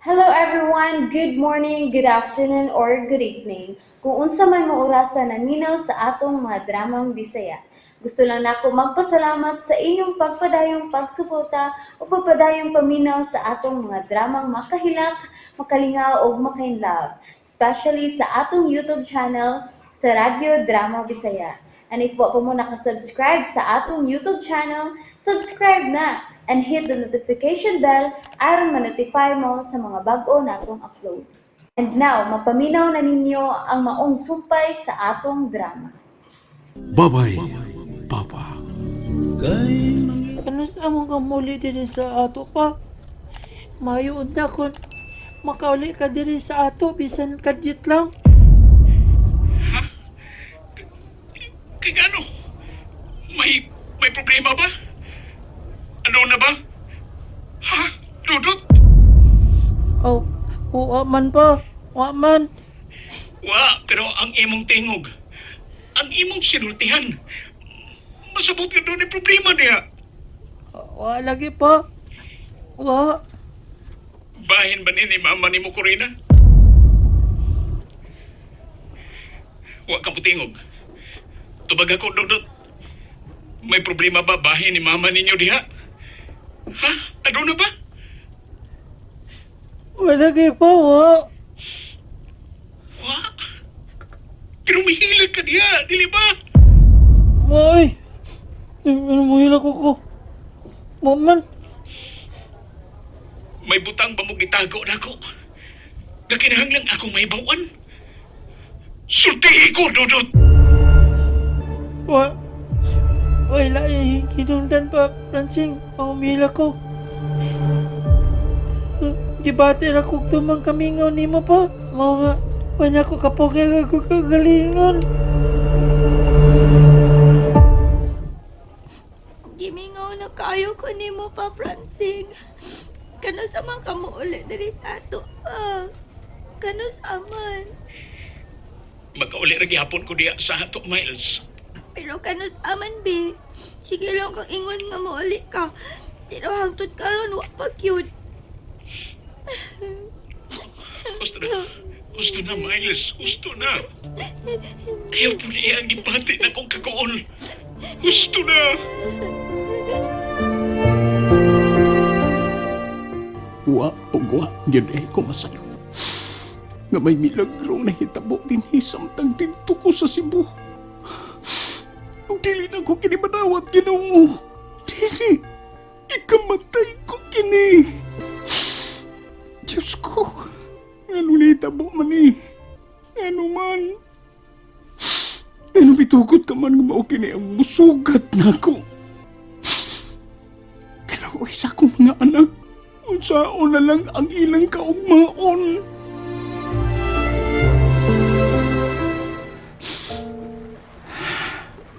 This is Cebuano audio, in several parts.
Hello everyone! Good morning, good afternoon, or good evening. Kung unsa man mo orasa naminaw sa atong mga dramang Bisaya. Gusto lang nako magpasalamat sa inyong pagpadayong pagsuporta o pagpadayong paminaw sa atong mga dramang makahilak, makalingaw ug makainlove, especially sa atong YouTube channel sa Radyo Drama Bisaya. And if wa pa mo nakasubscribe sa atong YouTube channel, subscribe na and hit the notification bell aron ma-notify mo sa mga bag-o natong uploads. And now, mapaminaw na ninyo ang maong sumpay sa atong drama. Babay, Papa. Ano sa among kamuli diri sa ato pa? Mayo unta kon makauli ka diri sa ato bisan kadyot lang. Kay gano? May problema ba? Ano na ba? Ha? Dudot? Oh, wa man pa. Wa man. Wa, pero ang imong tingog, ang imong sinultihan, masabot ka doon yung problema niya. Wa lagi pa. Wa. Bahin ba ni mama ni mo, Corina? Wa ka mo tingog. Tubag ako, Dudot. May problema ba bahin ni mama ninyo diha? Ha? Ano na ba? Wa lagi pa, wa. Wa? Pero mahilig ka diha, dili ba? Wa oy. Ano mo hilak ko? Wa man. May butang ba mo gitago na ako? Nga kinahanglan akong may bawan? Sultihi ko, Dudot! Wa. Wala eh, hinungdan pa, Francing. Ang umila ko. Gibati ra kog tumang kamingaw nimo pa. Mao nga, wala ko kapugay ako kagalingon. Gimingaw na kayo ko nimo pa, Francing. Kanus aman ka mo uli diri sa ato pa. Kanus aman. Makauli ra gihapon ko diha sa ato, Miles. Pero kanus aman, be. Sige lang kang ingon nga mo uli ka. Pero hangtod karon wa pa gyud. Husto na. Husto na, Miles. Husto na. Ayaw po niya ang gipati na kong kagool. Husto na. Wa o wa, gyud eh ko masayo. Nga may milagro na hitabo dinhi samtang didto ko sa Cebu. Ug dili na ko kini madawat, Ginoo. Dili. Ikamatay ko kini. Diyos ko. Ngano nahitabo man ni? Ngano man? Ngano mitugot ka man nga mao kini ang musugat nako? Kaluoy sa akong mga anak. Unsaon na lang ang ilang kaugmaon.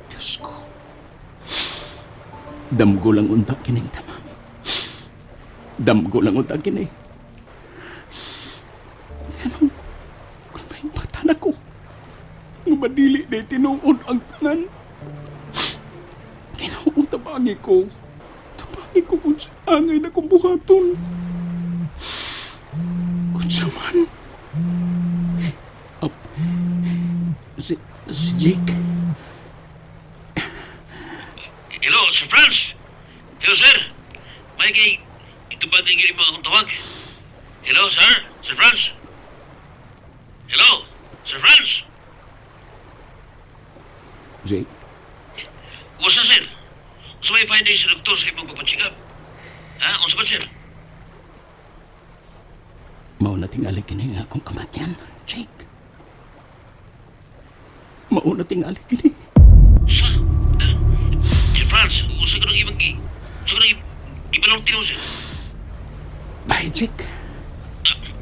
Diyos ko. Damgo lang unta kining tanan. Damgo lang unta kini. Ano? Kung may bata na ko, nga madili na tinuod ang tanan. Ginoo, tabangi ko. Tabangi ko kung sa angay na kong buhaton. Kung sa man. Oh, si Jake. Hello, Sir Franz. Hello, sir. May kay ito ba din mo akong tawag? Hello, sir. Sir Franz. Hello, Sir Franz. Jake, Kumusta, sir? Unsa may findings sa doktor sa imong pagpa-check up? Ha? Unsa ba, sir? Mao na tingali kini nga akong kamatyan, Jake. Mao na tingali kini. Sa? Sir Franz, unsa ka nang imong gi... Unsa ka nang gipanulti mo, sir? Bye, Jake.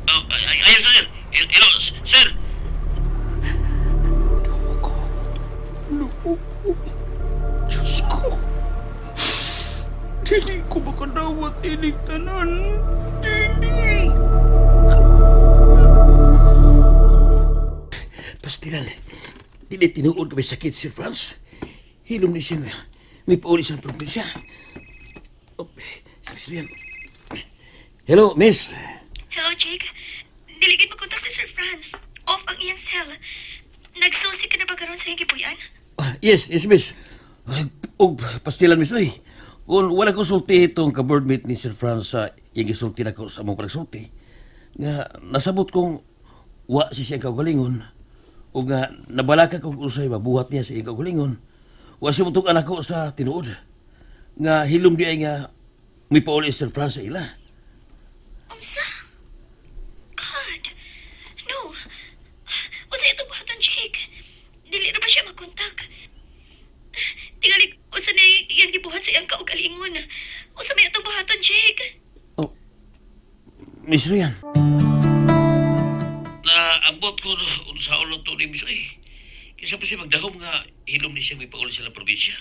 Ay, ayos na, sir. Hello, sir. Loko. Loko. Diyos ko. Dili ko makadawat ining tanan. Dili. Pastilan, dili tinuod ka may sakit, Sir Franz. Hilom ni siya nga. May pauli siyang probinsya. Oh, si Miss Lian. Hello, miss. Hello, Bitaw, Jake. Dili gid makontak si Sir Franz. Off ang iyang cell. Nagsusi ka na ba karon sa iyang gipuy-an? Ah, yes, yes, miss. Ay, og pastilan, miss. Ay, kung wala ko sulti itong ka-boardmate ni Sir Franz sa iyang gisulti na ko sa among panagsulti, nga nasabot kong wa si siyang kaugalingon, o nga nabalaka kong usay mabuhat niya sa iyang kaugalingon, wa siya mutug anak ko sa tinuod. Nga hilom di ay nga may pauli si Sir Franz sa ila. Unsa? God! No! Unsa itong buhaton, Jake? Dili ra ba siya makontak? Tingali, unsa na iyang gibuhat sa iyang kaugalingon? Unsa may atong buhaton, Jake? Oh, Miss Rian. Naabot ko sa ulo to ni Miss Ay. Kisa pa siya magdahom nga hilom ni siya may pauli sa probinsya.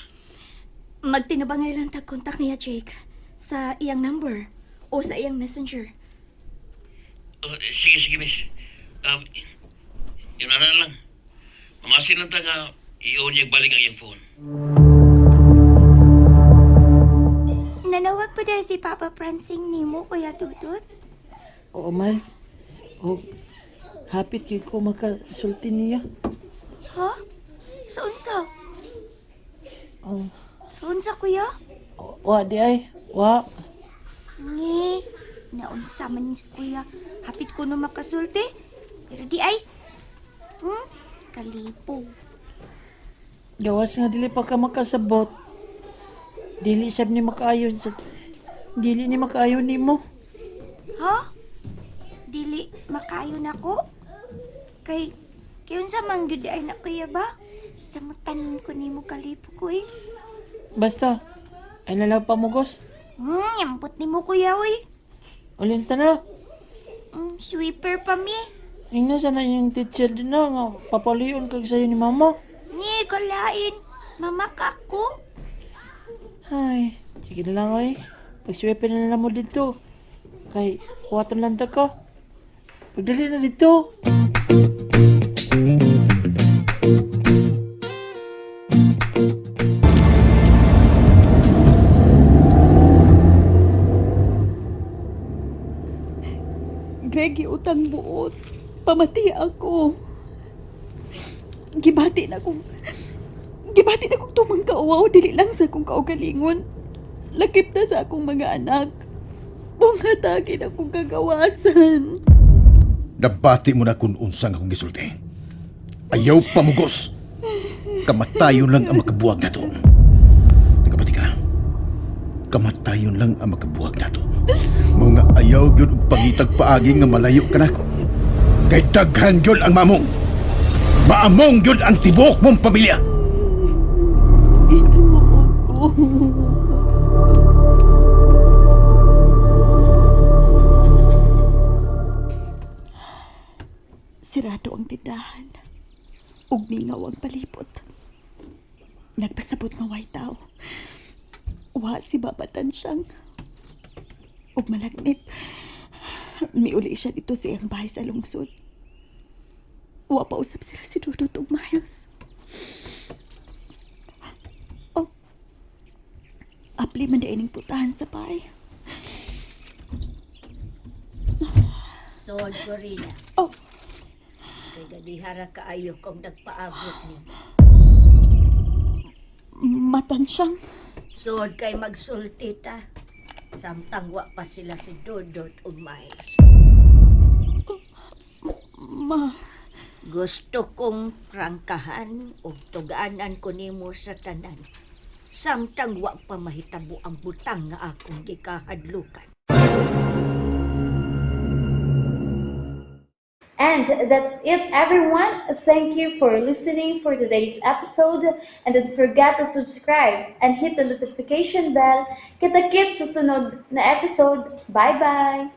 Magtinabangay lang tag kontak niya, Jake. Sa iyang number o sa iyang messenger. Oh, sige, sige, miss. Yun na lang. Mamasin lang ta nga i-on niya balik ang iyang phone. Nanawag pa dahil si Papa Francing nimo, Kuya Dudut? Oo, Miles. O, hapit yun ko makasulti niya. Ha? Sa unsa? Oh, Sa unsa, Kuya? wa di ay. Wa. Ngi, naunsa man ni Kuya. Hapit ko no makasulti. Pero di ay. Kalipog. Gawas nga dili pa ka makasabot. Dili sab ni makaayon sa dili ni makaayon nimo. Ha? Dili makayo nako. Kay kay unsa man gyud ay na kuya ba? Samutan ko nimo kalipog ko eh. Basta ay lalag pamugos. Yampot nimo kuya oy. Ulin ta na. Sweeper pa mi. Ingna sana yung teacher din na nga papaluyon kag sayo ni mama. Ni kalain. Mama ka ko. Ay, sige na lang ay. Pagswepe na lang mo dito. Kay kuwaton lang ta ko. Pagdali na dito. Greg, utang buot. Pamati ako. Gibati na kong... Gibati na kong tumang kauwaw, dili lang sa akong kaugalingon. Lakip na sa akong mga anak. Bungatagin akong kagawasan. Nabati mo na kung unsang akong gisulti. Ayaw pamugos. Kamatayon lang ang makabuwag nato. Nagabati ka. Kamatayon lang ang makabuwag nato. Mao nga ayaw gyud og pangitag paagi nga malayo kanako. Kay daghan gyud ang mamong. Maamong gyud ang tibuok mong pamilya. Ginoo ko. Sirado ang tindahan. Ug mingaw ang palibot. Nagpasabot nga way tao. Wa si Baba Tansyang. Ug malagnit. Miuli siya dito sa iyang bahay sa lungsod. Wa pa usap sila si Dudut ug Miles. Oh. Apli man diining putahan sa pay. Sol Corina, Oh, kay gadihara kaayo kong nagpaabot ni. matansyang. Sod kay magsulti ta. Samtang wa pa sila si Dodot ug Miles. Ma, Gusto kong prangkahan ug tugaanan ko nimo sa tanan. Samtang wa pa mahitabo ang butang nga akong gikahadlukan. And that's it, everyone. Thank you for listening for today's episode. And don't forget to subscribe and hit the notification bell. Kita-kits sa sunod na episode. Bye-bye!